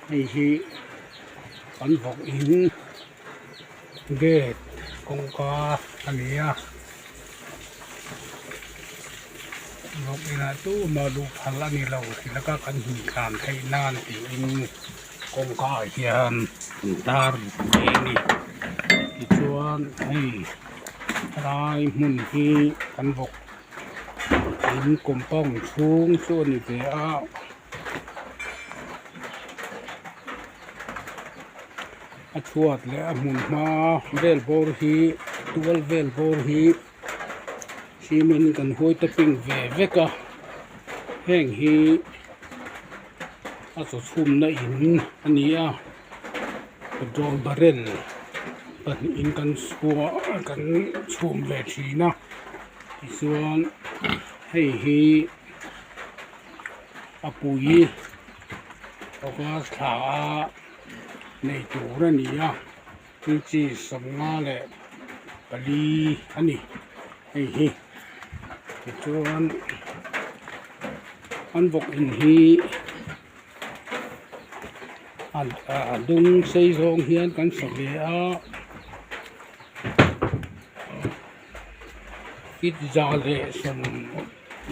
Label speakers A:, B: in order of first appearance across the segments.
A: Hei hi kan vawk in gate kawngka a ni a vawk inah tumah luh phal a ni lo ti laka kan him tlan theih nan tiin kawngka ah hian an tar ve a ni tichuan hei helai hmun hi kan vawk in compound chhung chu a ni ve a. A chhuat leh a hmun hma vel bawr hi tual vel bawr hi cement kan huai te ping ve vek a heng hi a chaw chhumna in a ni a petrol barrel pahnihin kan chhuah kan chhum ve thin a tichuan hei hi. A pui august thla a nei tur a ni a thil chi 54 a ni hei hi tichuan an vawk in hi a dung sei zawng hian kan sa ve a feet za leh sawm.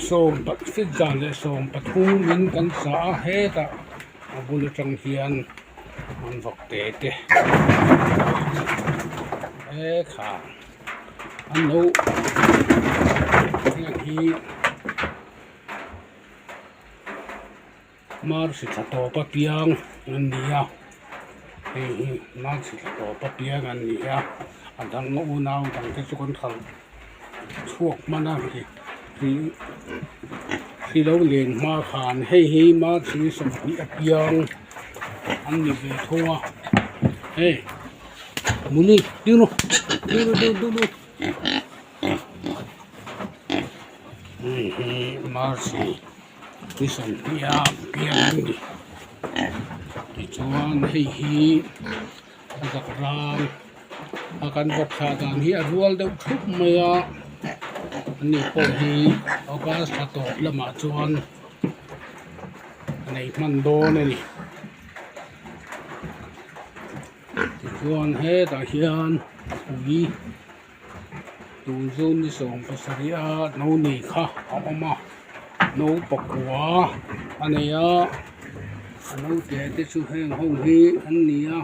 A: Sawm feet 113 in kan sa a hetah a bul atang hian an vawk te te he kha an lo heng hi mar sithla tawp apiang an ni a hei hi mar sithla tawp apiang an ni a a dang unau dang te chu kan khalh chhuak hman a hri lo len hma khan hei hi mar thing 20 apiang an ni ve thung a hei muni ding rawh ding rawh ding ding ding hei hi mar thing. Ni 20 a piang an ni tichuan hei hi a zak rang a kan vawk thlah dan hi a rual deuh thup mai a ani pawh hi august thla tawp lamah chuan a nei hman dawn a ni tichuan hetah hian a pui. Tun chu ni 17 a no nei kha a awm a no pakua a nei a a naute te chu heng ho hi an ni a.